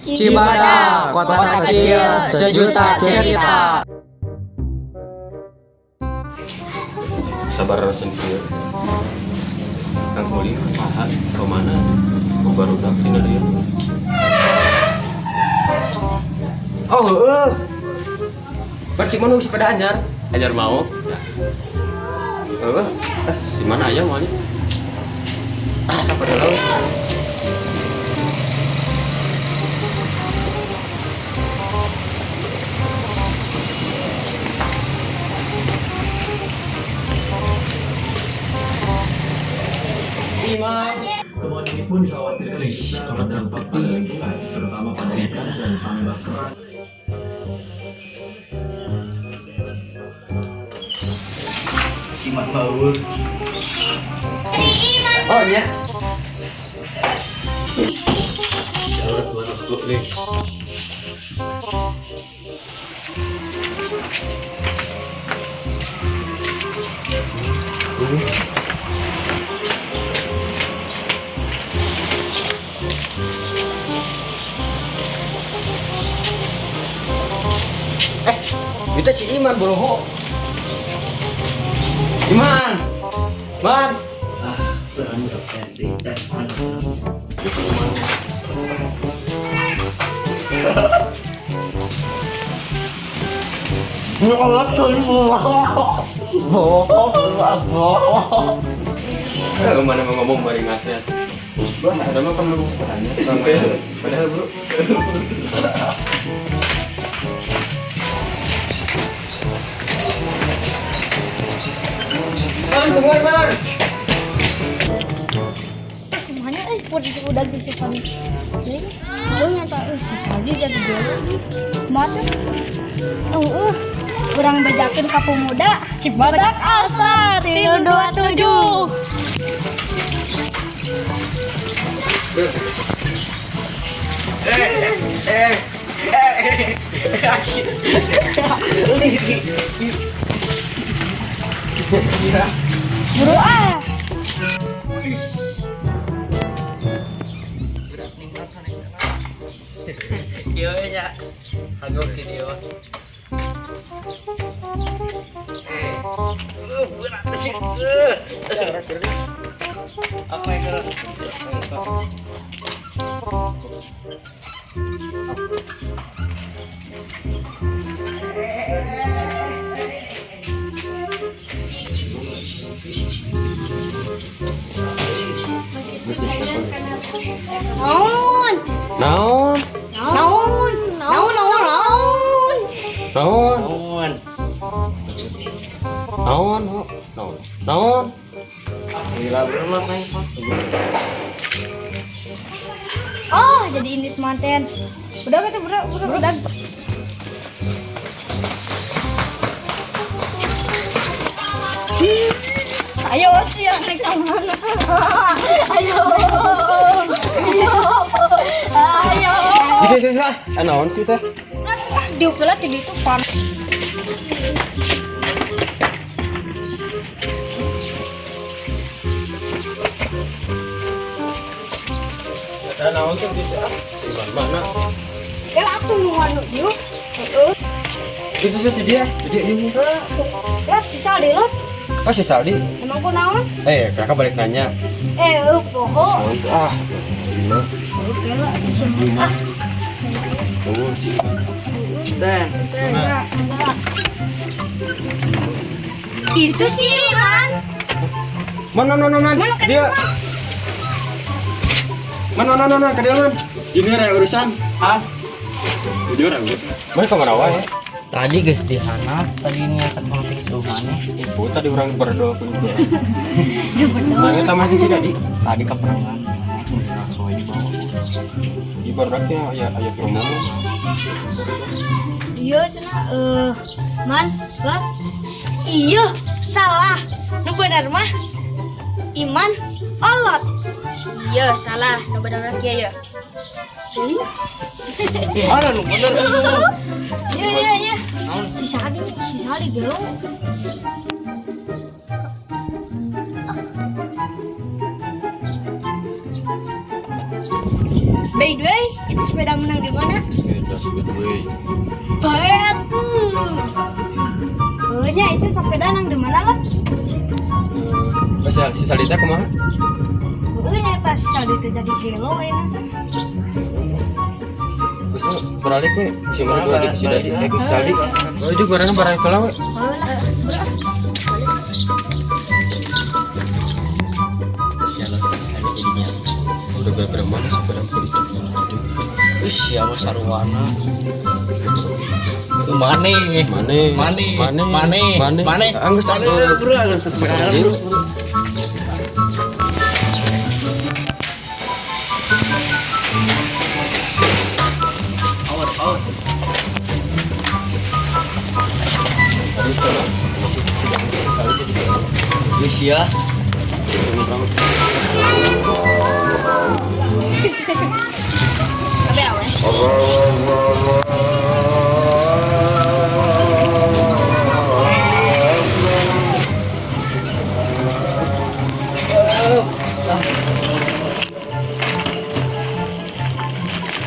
Cibadak, kota kecil sejuta cerita. Sabar kieu. Kang Ulin ke saha ke mana? Oh, barudak sina dia. Oh, heeh. Bercik mana sepeda anyar? Anyar mau? Ya. Heeh. Eh, di mana aya moal? Ah, sabar dulu. Iman. Temuan ini pun dikhawatirkan bisa berdampak pada lingkungan, terutama pada ikan dan tambak kerang. Simak bau. Oh, nya. Jalan masuk nih. Eh, itu si Iman bro. Iman. Man. Ah, berani. Eh, mana mau ngomong bari ngasih. Wah, ada mah kan sepedanya. Padahal bro. Bang, tungguin, Bang. Mana posisi udah di sisa jadi gue nyata si Saldi jadi dulu mana oh kurang bejakin ka pemuda Cibadak Alstar 327. Buru ah. Kieu nya. Kagok kieu. Berat sih. Apa yang keras? Naon? Naon? Naon? Naon? Naon? Naon? Naon? Naon? Naon? Naon? Naon? Gila berat nih. Oh, jadi ini manten. Udah kita udah udah udah. Ayo siang nih mana? Ayo. Ayo. Ayo. Bisa, bisa, bisa. Ah, naon sih teh? Diukelah di itu pan. Ah, naon sih bisa? Si Iman mana? Ya atuh nu anu dieu. Heeh. Bisa, bisa si dia. Si dia ini. Ya si Saldi lo. Oh, si Saldi. Emang ku naon? Eh, kakak balik nanya. Eh, poho. Ah, gimana? Oke lah, semua. Ah, Oh, si Iman. Teh. enggak. Itu si Iman. Mana, mana, mana? Mana, Dia. Mana, mana, mana? Ke dia, man. Ini ada urusan. Hah? Dia ada urusan. Mana kemana wae? Tadi guys di Hana, tadi ini angkat penting rumahnya. Oh, tadi orang berdoa pun dia. Nah, kita masih sih tadi. Tadi keperangan. Langsung aja dibawa. Di baraknya ya aya promo. Iya cenah man, lat. Iya, salah. Nu bener mah Iman olot. Iya, salah. Nu bener mah kieu ya. Mana lu bener? Iya, iya, iya. Si Sadi gelo. By the way, Itu sepeda menang di mana? Sepeda sepeda we. Bae atuh. Heuh nya itu sepeda nang di mana lah? Eh, si Saldi teh kumaha? Heuh nya eta si Saldi teh jadi gelo ayeuna teh. Terus beralih we, si mana beralih ke si Dadi, eh ke si Saldi. Oh, itu barangnya barang heula we. Heuh lah. Sialan ada jadinya. Udah gara-gara mana sepeda beli Ih, siapa sarwana? Mane. Mane, Mane. Mane, Mane. Mane, Mane. Anggus Mane, bro, anggus Anjing. Power, power. Tadi sekolah, masih sudah Saldi jadi gelo. Ih, sia. Abe awe.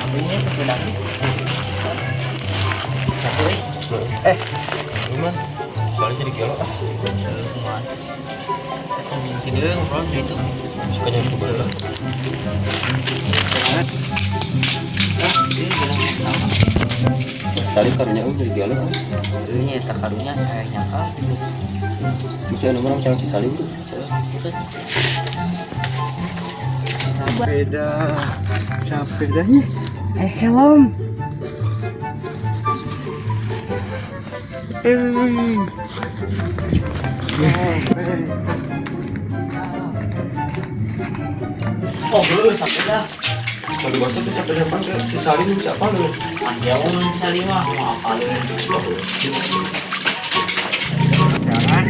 Apinya sepeda. Satu eh. Eh, gimana? Soalnya jadi gelo ah. Kumaha? Eta mimpi deui ngobrol di itu. Suka nyari kebun lah. Ah, dia bilang tahu. Sali karunya jadi gelo. Ah. Ini eta karunya saya nyangka. Mesti anu orang cewek si Sali itu. Itu Sepeda, sepedanya, eh helm. Eh. Oh, belum sepeda. Kalau dibahas tuh sampai depan ke si Sali ini siapa lu? Ah, jauh sekali mah mau apa lu? Jangan.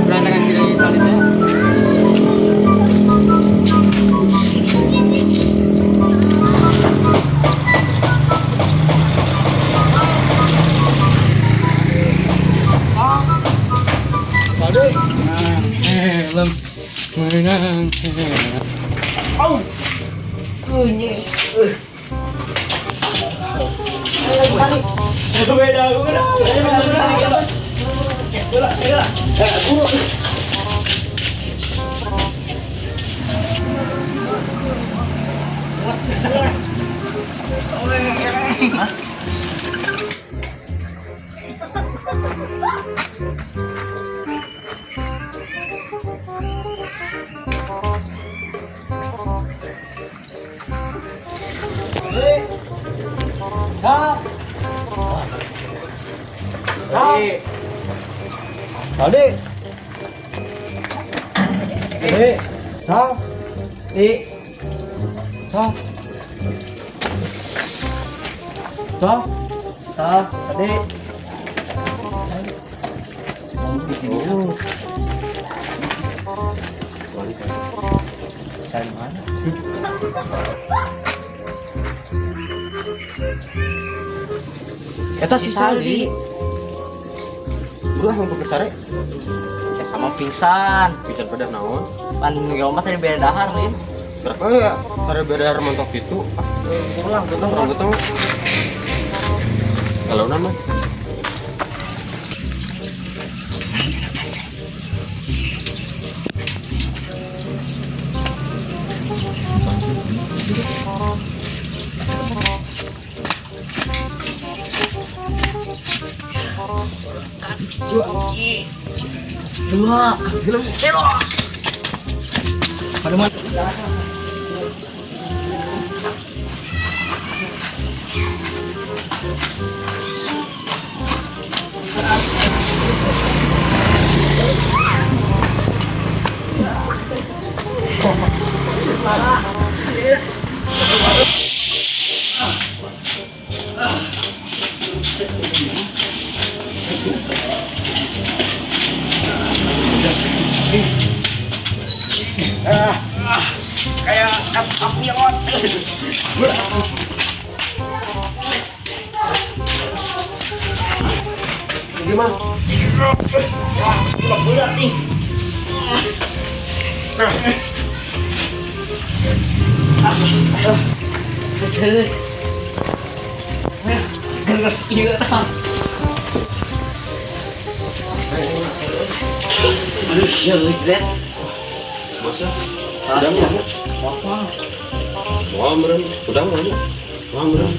Berantakan si Sali teh. Nah, helm menang helm. Saldi. Eh, Sal. Di Sal. Sal. Sal, tadi. Oh. Cari mana? Eta si Saldi. Bro, ah mau sare. Ya sama pingsan. Pingsan pada naon? Pan mah tadi beda dahar, Lin. Berapa ya? Tadi beda montok gitu. Ah, Pulang, orang getong. Kalau nama Dua, tilu, tilu. Pada mana? Kayak kat pilot. Gimana? Wah, berat nih. Terus. Gelas iya tah. Aduh, ya Z. Masa? Udah mau? Apa? Mau meren, udah mau. Mau meren.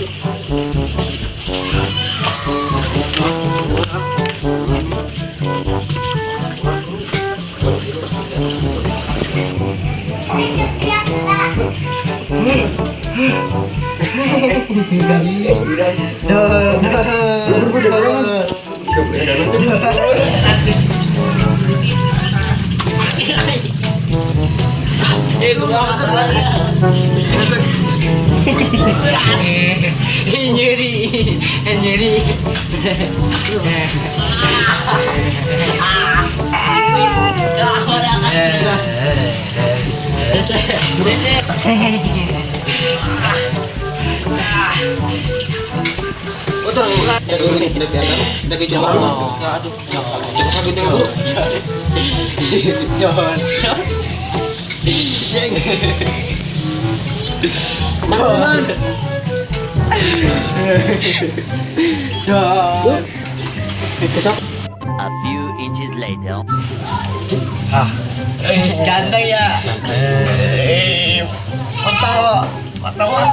Eh, gua mau masalah. Nyeri, nyeri. Betul. Ya dulu nih, kita biarkan. Kita bicara. Aduh. Kita kabin dengan buruk. Jangan. A few inches later. Eh, ganteng ya. Eh, ketawa, ketawa.